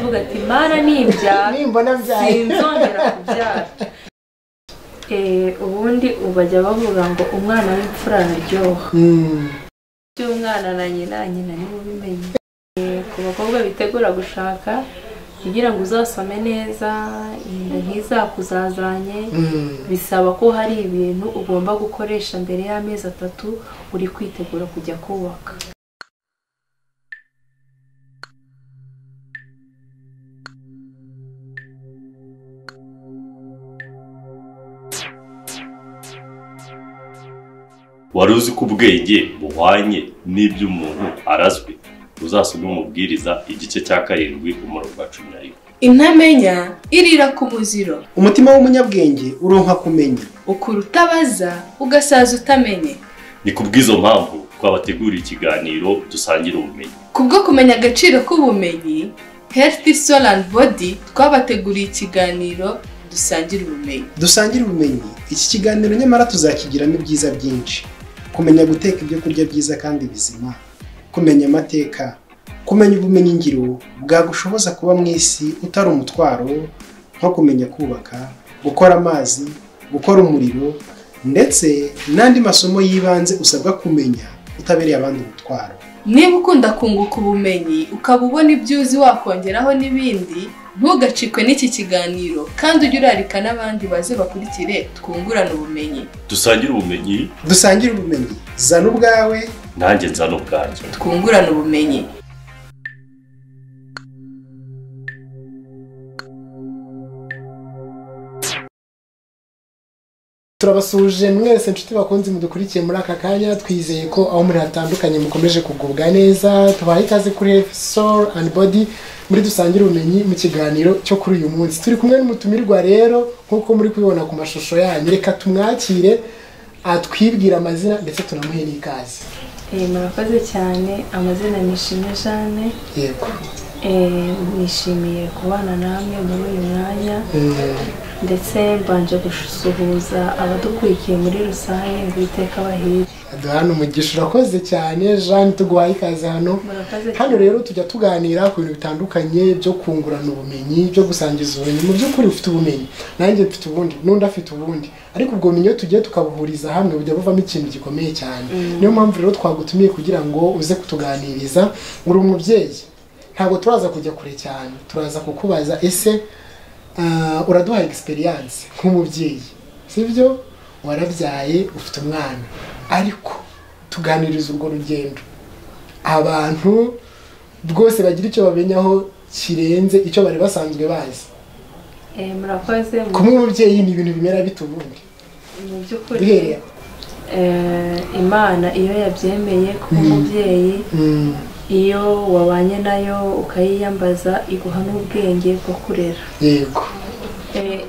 uvuga ati Mana nimbyara nimbona mbyaye sinzongera kubyara. Ubundi ubajya bavuga ngo umwana w'imfura araryoha. By'umwana na nyina, nyina niwe ubimenye. Ku bakobwa bitegura gushaka, kugira ngo uzasome neza, inda ntizakuzazanye, bisaba ko hari ibintu ugomba gukoresha mbere y'amezi 3 uri kwitegura kujya kubaka. Wari uzi ko ubwenge buhwanye n'iby'umuntu arazwe? Uzasome Umubwiriza igice cya 7 umurongo wa 11. Intamenya irira ku muziro. Umutima w'umunyabwenge uronka kumenya. Ukura utabaza ugasaza utamenye. Ni kubw'izo mpamvu twabateguriye ikiganiro dusangira ubumenyi. Kubwo kumenya agaciro k'ubumenyi, Healthy Soul and Body twabateguriye ikiganiro dusangira ubumenyi. Dusangira ubumenyi, iki kiganiro nyamara tuzakigiramo ibyiza byinshi. Kumenya guteka ibyo kurya byiza kandi bizima, kumenya amateka, kumenya ubumenyi ngiro bwagushoboza kuba mu isi utari umutwaro, nko kumenya kubaka, gukora amazi, gukora umuriro, ndetse n'andi masomo y'ibanze usabwa kumenya utabereye abandi umutwaro. Niba ukunda kunguka ubumenyi ukaba ubona ibyo uzi wakongeraho n'ibindi, ntugacikwe n'iki kiganiro kandi ujye urarika n'abandi baze bakurikire twungurane ubumenyi. Dusangire ubumenyi. Dusangire ubumenyi. Zana ubwawe, nanjye nzana ubwanjye. Twungurane ubumenyi. Turabasuje mwese inshuti bakunze mudukurikiye muri aka kanya, twizeye ko aho muri hatandukanye mukomeje kugubwa neza. Tubahaye ikaze kuri Soul and Body muri dusangire ubumenyi mu kiganiro cyo kuri uyu munsi. Turi kumwe n'umutumirwa rero nk'uko muri kubibona ku mashusho yanyu, reka tumwakire atwibwira amazina ndetse tunamuhe n'ikaze. Murakoze cyane. Amazina ni Ishimwe Jeanne. Yego. Nishimiye kubana namwe muri uyu mwanya, ndetse mbanje gusuhuza abadukurikiye muri rusange ngo Uwiteka abahire. Aduhana umugisha. Urakoze cyane Jeanne, tuguhaye ikaze hano. Hano rero tujya tuganira ku bintu bitandukanye byo kungurana ubumenyi, byo gusangiza ubumenyi. Mu by'ukuri ufite ubumenyi, nanjye mfite ubundi, n'undi afite ubundi, ariko ubwo bumenyi iyo tugiye tukabuhuriza hamwe bujya buvamo ikintu gikomeye cyane. Niyo mpamvu rero twagutumiye kugira ngo uze kutuganiriza. Uri umubyeyi, ntabwo turaza kujya kure cyane, turaza kukubaza ese uraduha experience nk'umubyeyi, sibyo? Warabyaye ufite umwana, ariko tuganiriza urwo rugendo abantu rwose bagira icyo bamenyaho kirenze icyo bari basanzwe bazi. Murakoze. Kuba umubyeyi ni ibintu bimera bite ubundi? Mu by'ukuri Imana iyo yabyemeye kuba umubyeyi, iyo wabanye nayo ukayiyambaza iguha n'ubwenge bwo kurera. Yego.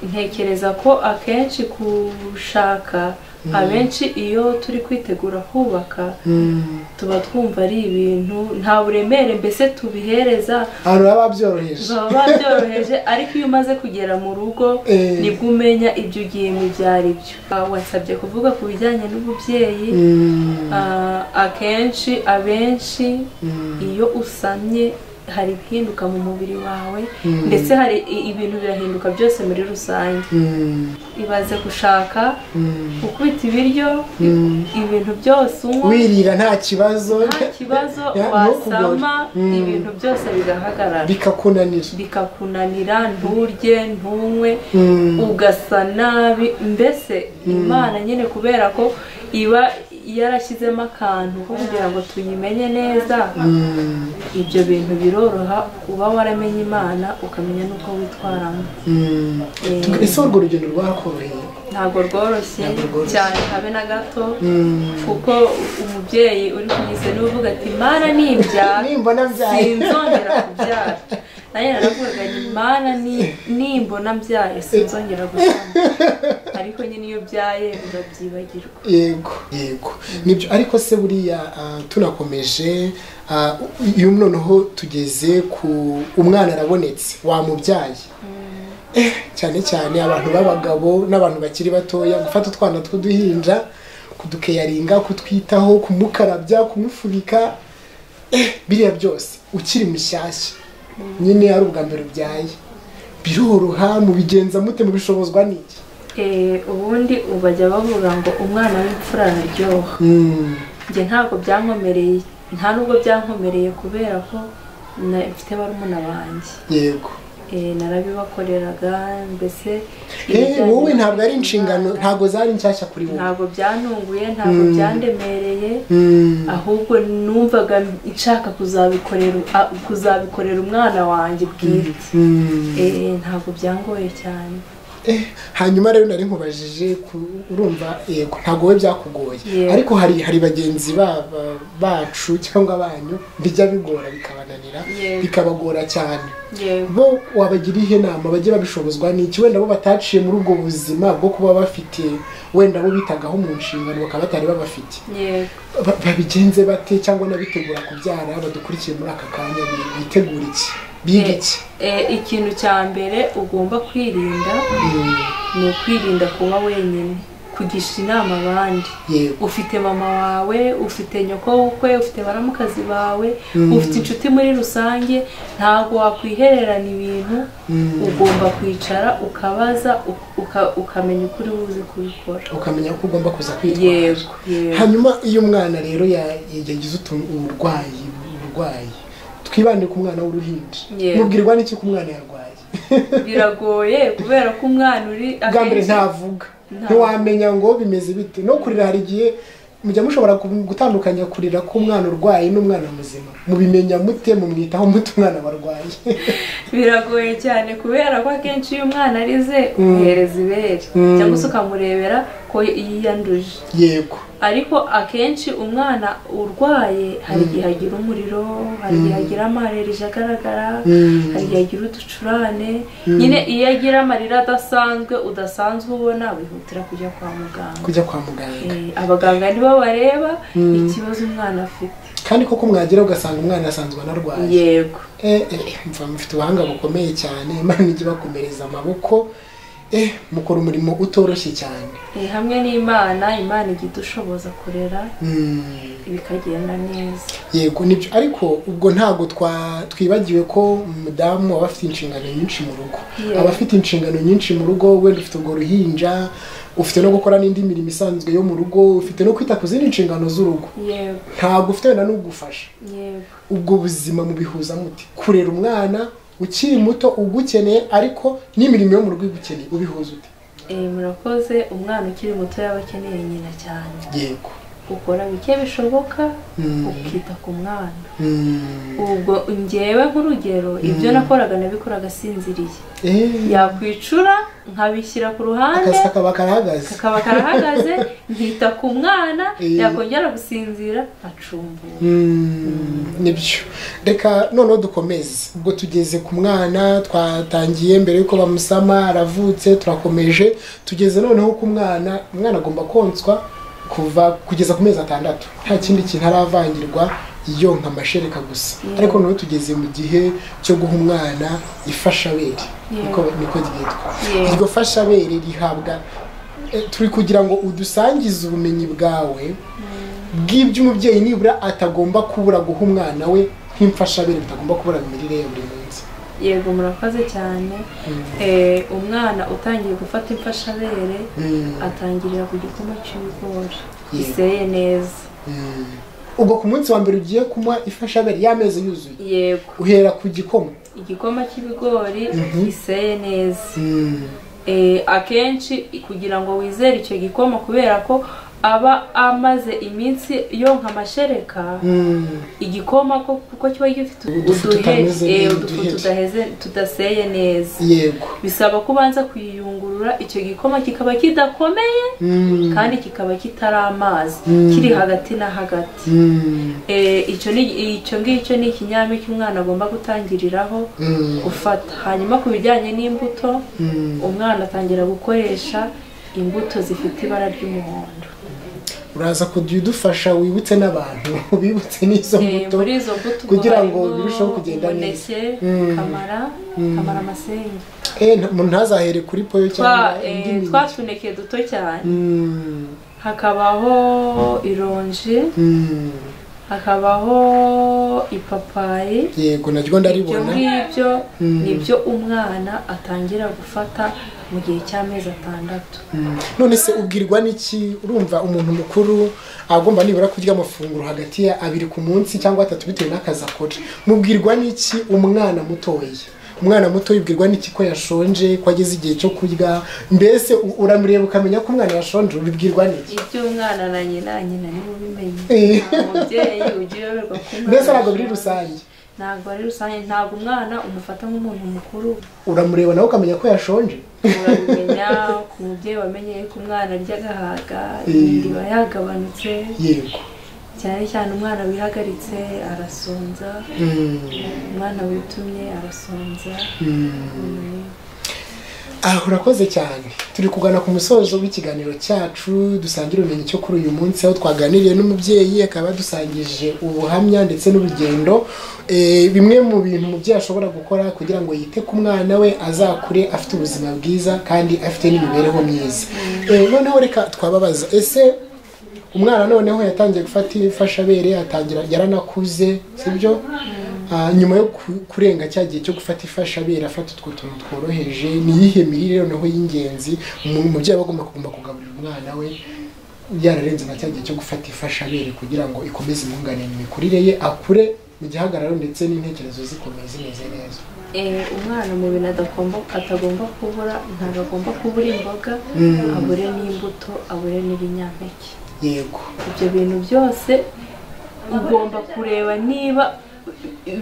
Ntekereza ko akenshi kushaka, abenshi iyo turi kwitegura kubaka tuba twumva ari ibintu nta buremere mbese tubihereza, abantu baba babyoroheje, baba babyoroheje, ariko iyo umaze kugera mu rugo nibwo umenya ibyo ugiyemo ibyo ari byo. Wasabye kuvuga ku bijyanye n'ububyeyi. Akenshi abenshi iyo usamye hari ibihinduka mu mubiri wawe, ndetse hari ibintu birahinduka byose muri rusange. Ibaze gushaka, gukubita ibiryo, ibintu byose unywa, wirira nta kibazo, nta kibazo, wasama ibintu byose bigahagarara, bikakunanira, nturye ntunywe, ugasa nabi. Mbese Imana nyine kubera ko iba yarashyizemo akantu ko kugira ngo tuyimenye neza, ibyo bintu biroroha uba waramenye Imana ukamenya n'uko witwaramo. Ese urwo rugendo rwakoroheye? Ntabwo rworoshye cyane habe na gato, kuko umubyeyi uri kugise niwe uvuga ati Mana nimbyara nimbona mbyaye sinzongera kubyara. Nanjye naravugaga nti Mana nimbona mbyaye sinzongera gusama, ariko nyine iyo ubyaye urabyibagirwa. Yego yego nibyo. Ariko se buriya tunakomeje, iyo noneho tugeze ku umwana arabonetse wamubyaye, cyane cyane abantu b'abagabo n'abantu bakiri batoya, gufata utwana tw'uduhinja, kudukeyaringa, kutwitaho, kumukarabya, kumufubika, biriya byose ukiri mushyashya Nyine ari ubwa mbere ubyaye. Biroroha mubigenza mute, mubishobozwa n'iki? Ubundi ubajya bavuga ngo umwana w'imfura araryoha. Njye ntabwo byankomereye, nta nubwo byankomereye kubera ko mfite barumuna banjye. Yego. Narabibakoreraga mbese. Wowe ntabwo ari inshingano, ntabwo zari nshyashya kuri wowe. Ntabwo byantunguye, ntabwo byandemereye, ahubwo numvaga nshaka kuzabikorera umwana wanjye bwite. Ntabwo byangoye cyane. Hanyuma rero nari nkubajije, urumva yego ntabwo we byakugoye, ariko hari bagenzi bacu cyangwa banyu bijya bigora bikabananira, bikabagora cyane. Bo wabagira ihe nama bajye babishobozwa n'iki? Wenda bo bataciye muri ubwo buzima bwo kuba bafite, wenda bo bitagaho mu nshingano bakaba batari babafite, babigenze bate? Cyangwa n'abitegura kubyara badukurikiye muri aka kanya bitegura iki, biga iki? Ikintu cya mbere ugomba kwirinda ni ukwirinda kuba wenyine, kugisha inama abandi. Ufite mama wawe, ufite nyoko wukwe, ufite baramukazi bawe, ufite inshuti muri rusange, ntabwo wakwihererana ibintu. Ugomba kwicara ukabaza, ukamenya ukuri buze kubikora, ukamenya uko ugomba kuza kwitwara. Hanyuma iyo umwana rero yagize uburwayi, twibande ku mwana w'uruhinja, mubwirwa n'iki ko umwana yarwaye? Biragoye kubera ko umwana uri bwa mbere ntavuga, ntiwamenya ngo bimeze bite. No kurira hari igihe mujya mushobora gutandukanya kurira k'umwana urwaye n'umwana muzima. Mubimenya mute, mumwitaho mute umwana warwaye? Biragoye cyane kubera ko akenshi iyo umwana arize umuhereza ibere cyangwa se ukamurebera ko yiyanduje. Yego. Ariko akenshi umwana urwaye hari igihe agira umuriro, hari igihe agira amarerije agaragara, hari igihe agira uducurane. Nyine iyo agira amarira adasanzwe udasanzwe ubona, wihutira kujya kwa muganga. Kujya kwa muganga. Abaganga nibo bareba ikibazo umwana afite. Kandi koko mwagira ugasanga umwana asanzwe anarwaye. Yego. Mufite ubuhanga bukomeye cyane, Imana ijye ibakomereza amaboko. Mukora umurimo utoroshye cyane. Hamwe n'Imana, Imana ijya idushoboza kurera bikagenda neza. Yego nibyo, ariko ubwo ntabwo twibagiwe ko umudamu aba afite inshingano nyinshi mu rugo. Aba afite inshingano nyinshi mu rugo, wenda ufite urwo ruhinja, ufite no gukora n'indi mirimo isanzwe yo mu rugo, ufite no kwita ku zindi nshingano z'urugo. Yego. Ntabwo ufite wenda n'ugufasha. Yego. Ubwo buzima mubihuza mute? Kurera umwana ukiri muto ugukeneye, ariko n'imirimo yo mu rugo igukeneye, ubihuza ute? Murakoze. Umwana ukiri muto yaba akeneye nyina cyane. Yego. Ukora bike bishoboka ukita ku mwana. Ubwo njyewe nk'urugero ibyo nakoraga nabikoraga asinziriye. Yakwicura nkabishyira ku ruhande, kakaba karahagaze, nkita ku mwana, yakongera gusinzira acumbura. Nibyo. Reka noneho dukomeze. Ubwo tugeze ku mwana, twatangiye mbere yuko bamusama, aravutse, turakomeje, tugeze noneho ku mwana. Umwana agomba konswa kuva kugeza ku mezi 6, nta kindi kintu aravangirwa, yonka amashereka gusa. Ariko noneho tugeze mu gihe cyo guha umwana ifashabere, niko ryitwa. Iryo fashabere rihabwa, turi kugira ngo udusangize ubumenyi bwawe bw'ibyo umubyeyi nibura atagomba kubura guha umwana we nk'imfashabere, bitagomba kubura mu mirire ya buri munsi. Yego, murakoze cyane. Umwana utangiye gufata imfashabere atangirira ku gikoma cy'ibigori giseye neza. Ubwo ku munsi wa mbere ugiye kumuha ifashabere y'amezi yuzuye. Yego. Uhera ku gikoma. Igikoma cy'ibigori giseye neza. Akenshi kugira ngo wizere icyo gikoma, kubera ko aba amaze iminsi yonka amashereka, igikoma kuko kiba gifite udufu tudaseye neza. Yego. Bisaba ko ubanza kuyiyungurura, icyo gikoma kikaba kidakomeye kandi kikaba kitari amazi, kiri hagati na hagati. Icyo ngicyo ni ikinyampeke umwana agomba gutangiriraho gufata. Hanyuma ku bijyanye n'imbuto, umwana atangira gukoresha imbuto zifite ibara ry'umuhondo. Uraza kudufasha wibutse n'abantu, bibutse n'izo mbuto kugira ngo birusheho kugenda neza. Kamara amasenge. Ntazahere kuri poyo cyangwa indi mineke. Twatuneke duto cyane. Hakabaho ironji, Hakabaho ipapayi. Yego, naryo ndaribona. Ibyo ngibyo nibyo umwana atangira gufata mu gihe cy'amezi 6. None se ubwirwa n'iki? Urumva umuntu mukuru agomba nibura kurya amafunguro hagati ya 2 ku munsi cyangwa 3 bitewe n'akazi akora. Mubwirwa n'iki umwana mutoya? Umwana muto yibwirwa n'iki ko yashonje, ko ageze igihe cyo kurya? Mbese uramureba ukamenya ko umwana yashonje, ubibwirwa n'iki? Ibyo umwana na nyina nibo bimenye. Umubyeyi ugiyoberwa ko umwana mbese ntabwo biri rusange. Ntabwo ari rusange, ntabwo umwana umufata nk'umuntu mukuru. Uramureba nawe ukamenya ko yashonje. Urabimenya ku mubyeyi wamenye ko umwana arya agahaga, inda iba yagabanutse. Yego. Cyane cyane umwana wihagaritse arasonza, umwana witumye arasonza. Urakoze cyane. Turi kugana ku musozo w'ikiganiro cyacu dusangira ubumenyi cyo kuri uyu munsi, aho twaganiriye n'umubyeyi akaba dusangije ubuhamya ndetse n'urugendo, bimwe mu bintu umubyeyi ashobora gukora kugira ngo yite ku mwana we azakure afite ubuzima bwiza kandi afite n'imibereho myiza. Noneho reka twababaza, ese umwana noneho yatangiye gufata imfashabere, atangira yaranakuze, sibyo? Nyuma yo kurenga cya gihe cyo gufata ifashabere afata utwo tuntu tworoheje, ni iyihe mirire noneho y'ingenzi umubyeyi aba agomba kugaburira umwana we yararenze na cya gihe cyo gufata ifashabere kugira ngo ikomeze imwunganire mu mikurire ye, akure mu gihagararo ndetse n'intekerezo zikomeye zimeze neza? Umwana mu bintu atagomba kubura, ntabwo agomba kubura imboga, abure n'imbuto, abure n'ibinyampeke. Yego. Ibyo bintu byose ugomba kureba niba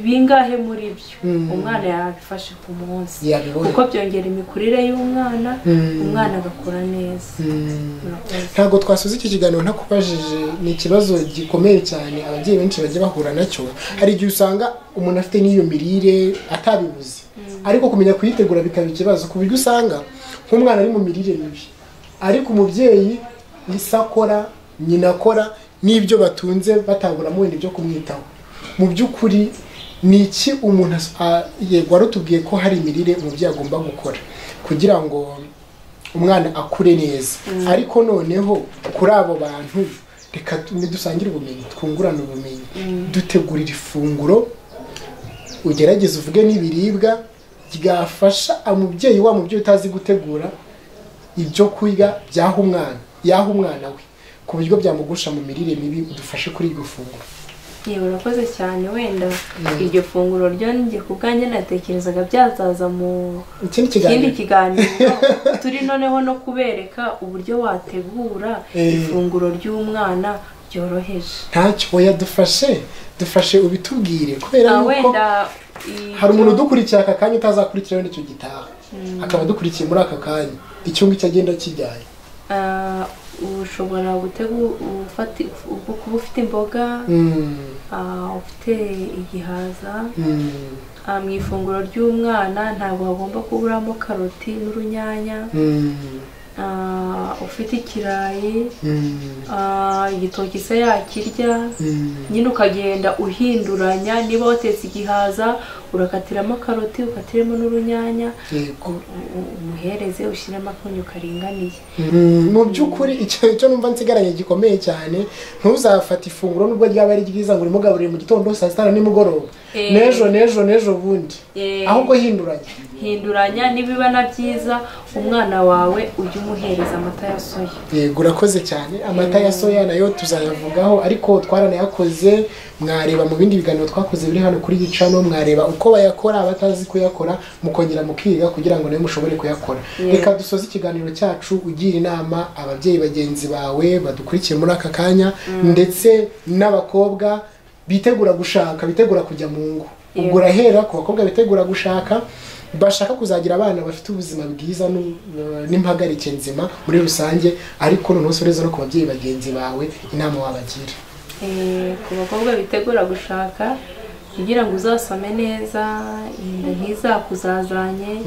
bingahe muri byo umwana yabifashe ku munsi, kuko byongera imikurire y'umwana, umwana agakura neza. Ntabwo twasoza iki kiganiro ntakubajije, ni ikibazo gikomeye cyane ababyeyi benshi bajya bahura nacyo. Hari igihe usanga umuntu afite n'iyo mirire atabibuze, ariko kumenya kuyitegura bikaba ikibazo, ku buryo usanga nk'umwana ari mu mirire mibi, ariko umubyeyi isakora nyina akora n'ibyo batunze bataburamo wenda ibyo kumwitaho. Mu by'ukuri ni iki umuntu yego warutubwiye ko hari imirire umubyeyi agomba gukora kugira ngo umwana akure neza, ariko noneho kuri abo bantu reka dusangire ubumenyi, twungurane ubumenyi, dutegurira ifunguro, ugerageze uvuge n'ibiribwa ryafasha umubyeyi wa mubyeyi utazi gutegura ibyo kurya byaha umwana, yaha umwana we ku buryo byamugusha mu mirire mibi. Udufashe kuri iryo funguro. Urakoze cyane. Wenda iryo funguro ryo njye ku bwanjye natekerezaga byazaza mu kindi kiganiro turi noneho no kubereka uburyo wategura ifunguro ry'umwana ryoroheje. Ntacyo, oya dufashe ubitubwire, kubera yuko hari umuntu udukurikiye aka kanya utazakurikira wenda icyo gitaha, akaba adukurikiye muri aka kanya icyo ngicyo agenda kijyaye. Ushobora kuba ufite imboga, ufite igihaza. Mu ifunguro ry'umwana ntabwo hagomba kuburamo karoti n'urunyanya, ufite ikirayi, igitoki se yakirya, nyine ukagenda uhinduranya. Niba watetse igihaza urakatiramo karoti, ukatiremo n'urunyanya, umuhereze ushyiremo akunyu karinganiye. Mu by'ukuri icyo numva nsigaranye gikomeye cyane, ntuzafate ifunguro nubwo ryaba ari ryiza ngo urimugaburire mu gitondo, saa sita na nimugoroba, n'ejo n'ejo n'ejo bundi, ahubwo hinduranya. Nibiba na byiza umwana wawe ujye umuhereza amata ya soya. Yego, urakoze cyane. Amata ya soya nayo tuzayavugaho, ariko twaranayakoze, mwareba mu bindi biganiro twakoze biri hano kuri Gicano, mwareba uko bayakora, abatazi kuyakora mukongera mukiga kugira ngo nawe mushobore kuyakora. Reka dusoze ikiganiro cyacu ugira inama ababyeyi bagenzi bawe badukurikiye muri aka kanya, ndetse n'abakobwa bitegura gushaka, bitegura kujya mu ngo. Ubwo urahera ku bakobwa bitegura gushaka, bashaka kuzagira abana bafite ubuzima bwiza n'impagarike nzima muri rusange, ariko noneho usoreze no ku babyeyi bagenzi bawe inama wabagira. Ku bakobwa bitegura gushaka, kugira ngo uzasome neza, inda ntizakuzazanye,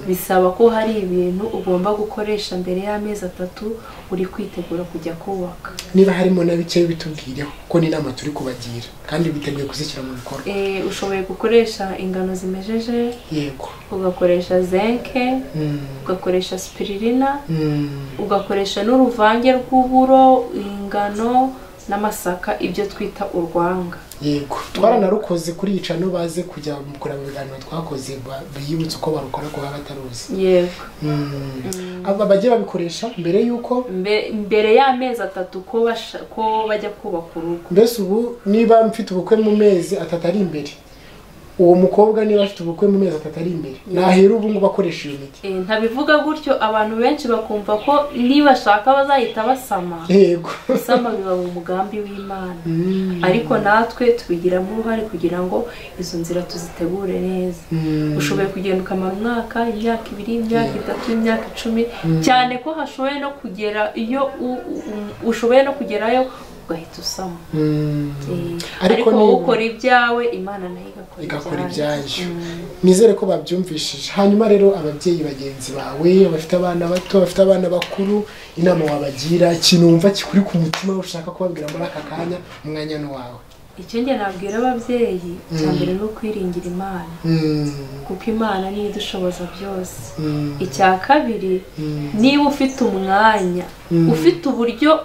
bisaba ko hari ibintu ugomba gukoresha mbere y'amezi 3 uri kwitegura kujya kubaka. Niba harimo na bike bitubwireho, kuko ni inama turi kubagira kandi biteguye kuzishyira mu bikorwa. Ushoboye gukoresha ingano zimejeje, yego, ugakoresha zinke, ugakoresha spiririna, ugakoresha n'uruvange rw'uburo, ingano n'amasaka, ibyo twita urwanga. Yego, twaranarukoze kuri icano, baze kujya mukora mu biganiro twakoze biyibutse uko barukora ko baba bataruzi. Yego. Aba bagiye babikoresha mbere yuko mbere y'amezi 3 ko bajya kubaka urugo. Mbese ubu niba mfite ubukwe mu mezi 3 ari imbere, uwo mukobwa niba afite ubukwe mu mezi 3 ari imbere, nahera ubu ngo bakoresha iyo miti. Ntabivuga gutyo, abantu benshi bakumva ko nibashaka bazahita basama. Yego. Gusama biba mu mugambi w'Imana. Ariko natwe tubigiramo uruhare kugira ngo izo nzira tuzitegure neza. Ushoboye kugenda ukamara umwaka, imyaka 2, imyaka 3, imyaka 10, cyane ko hashoboye no kugera iyo ushoboye no kugerayo ugahita usama. Ariko wowe ukora ibyawe, Imana nayo igakora ibyayo. Nizere ko babyumvishije. Hanyuma rero ababyeyi bagenzi bawe bafite abana bato, bafite abana bakuru, inama wabagira, ikintu wumva kikuri ku mutima ushaka kubabwira muri aka kanya, umwanya ni wawe. Icyo njye nabwira ababyeyi, icya mbere ni ukwiringira Imana, kuko Imana niyo idushoboza byose. Icya kabiri, niba ufite umwanya, ufite uburyo,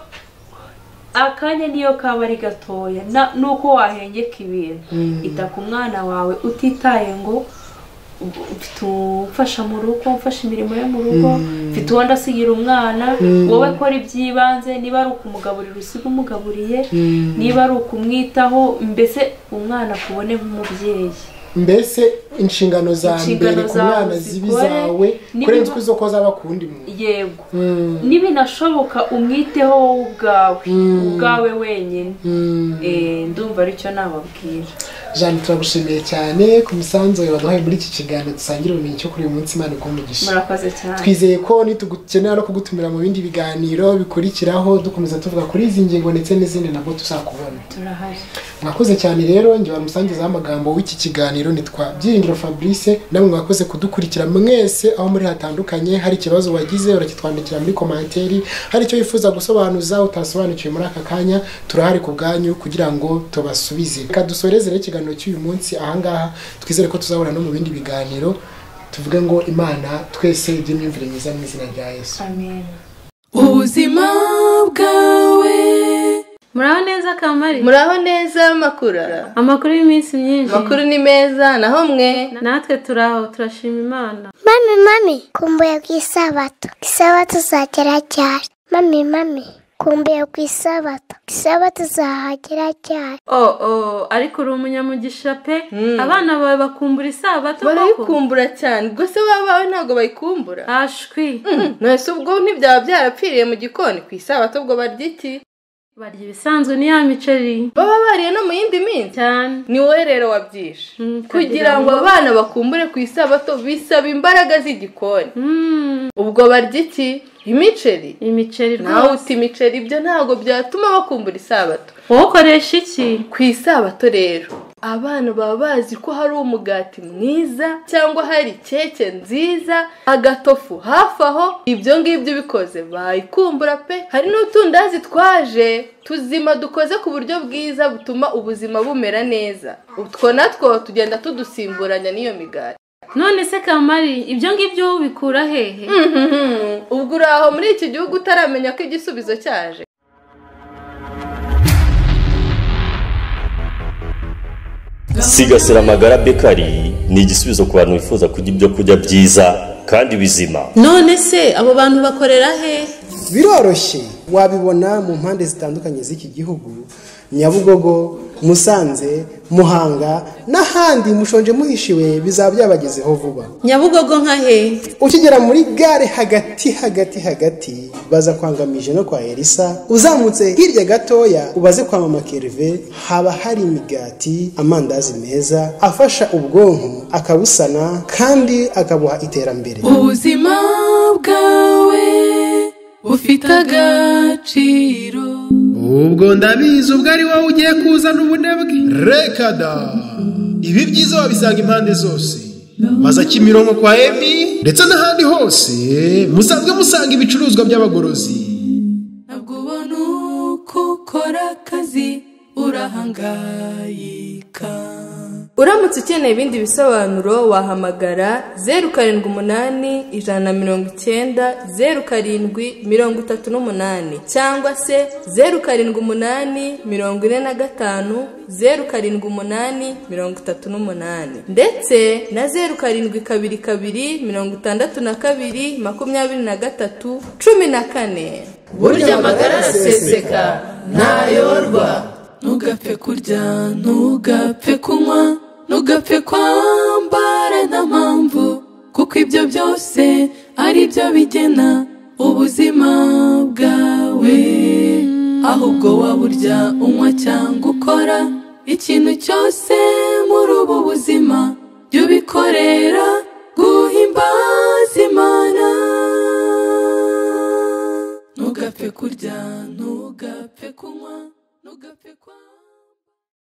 akanya niyo kaba ari gatoya, nuko wahengeka ibintu, ita ku mwana wawe utitaye ngo mfite umfasha mu rugo, mfasha imirimo yo mu rugo, mfite uwo ndasigira umwana. Wowe kora iby'ibanze, niba ari ukumugaburira usiga umugaburiye, niba ari ukumwitaho, mbese umwana akubone nk'umubyeyi. Mbese inshingano za mbere ku mwana zibi zawe kurenza uko izo ko zaba ku wundi muntu. Yego. Nibinashoboka umwiteho wowe ubwawe, ubwawe wenyine. Ndumva aricyo nababwira. Jeanne, turagushimiye cyane ku musanzu wawe waduhaye muri iki kiganiro dusangira ubumenyi cyo kuri uyu munsi. Imana iguhe umugisha. Murakoze cyane. Twizeye ko nitugukenera no kugutumira mu bindi biganiro bikurikiraho, dukomeza tuvuga kuri izi ngingo ndetse n'izindi, nabwo tuzakubona. Turahari. Mwakoze cyane rero, njye bamusangiza amagambo w'iki kiganiro nitwa Byiringiro Fabrice. Namwe mwakoze kudukurikira mwese aho muri hatandukanye. Hari ikibazo wagize urakitwandikira muri komanteri, hari icyo wifuza gusobanuza utasobanukiwe muri aka kanya, turahari ku bwanyu kugira ngo tubasubize. Reka dusoreze rero ikiganiro cy'uyu munsi ahangaha, twizere ko tuzabona no mu bindi biganiro. Tuvuge ngo Imana twese ijye imyumvire myiza mu izina rya Yesu. Amen. Ubuzima bwawe. Muraho neza Kamari. Muraho neza Makura. Amakuru y'iminsi myinshi. Amakuru ni meza, naho mwe? Natwe turaho, turashima Imana. Mami, mami, kumbuye ku isabato. Isabato zagera ryari? Mami, mami, kumbuye ku isabato. Isabato zahagera ryari? Oh, ariko uri umunyamugisha pe. Abana bawe bakumbura isabato koko? Barayikumbura cyane. Ubwo se babawe ntago bayikumbura? Ashwi. None ubwo ntibyaba byarapfiriye mu gikoni ku isabato ubwo barya iki? Barya ibisanzwe ni ya miceri. Baba bariye no mu yindi minsi cyane. Ni wowe rero wabyishe. Kugira ngo abana bakumbure ku isabato bisaba imbaraga z'igikoni. Ubwo barya iki? Imiceri. Imiceri rwose. Nawe uti imiceri, ibyo ntago byatuma bakumbura isabato. Wowe ukoresha iki? Ku isabato rero abana baba bazi ko hari umugati mwiza cyangwa hari keke nziza, agatofu hafi aho, ibyo ngibyo bikoze bayikumbura pe. Hari n'utundazi twaje tuzima dukoze ku buryo bwiza butuma ubuzima bumera neza. Utwo natwo tugenda tudusimburanya n'iyo migati. None se Kamari, ibyo ngibyo ubikura hehe? Ubwo uraho muri iki gihugu utaramenya ko igisubizo cyaje. Sigasira Amagara Bakery ni igisubizo ku bantu bifuza kurya ibyo kurya byiza kandi bizima. None se abo bantu bakorera he? Biroroshye, wabibona mu mpande zitandukanye z'iki gihugu, Nyabugogo, Musanze, Muhanga n'ahandi. Mushonje muhishiwe, bizaba byabagezeho vuba. Nyabugogo nka he? Ukigera muri gare hagati hagati hagati, baza kwangamije no kwa Elisa, uzamutse hirya gatoya ubaze kwa Mama Kerve, haba hari imigati, amandazi meza afasha ubwonko akabusana kandi akabuha iterambere. Ubuzima bwawe ufite agaciro. Ubwo ndabizi ubwo ari wowe ugiye kuzana ubunebwe. Reka da, ibi byiza wabisanga impande zose, maze Kimironko kwa Emi ndetse n'ahandi hose musanzwe musanga ibicuruzwa by'abagorozi. Ntabwo ubona uko ukora akazi, urahangayika. Uramutse ukeneye ibindi bisobanuro wahamagara 078 190 07 38 cyangwa se 078 45 078 38 ndetse na 0722 62 23 14. Burya amagara araseseka ntayorwa. Ntugapfe kurya, ntugapfe kunywa, ntugapfe kwambara nta mpamvu, kuko ibyo byose ari byo bigena ubuzima bwawe. Ahubwo waba urya, unywa cyangwa ukora ikintu cyose muri ubu buzima, jya ubikorera guhimbaza Imana. Ntugapfe kurya, ntugapfe kunywa, ntugapfe kwambara.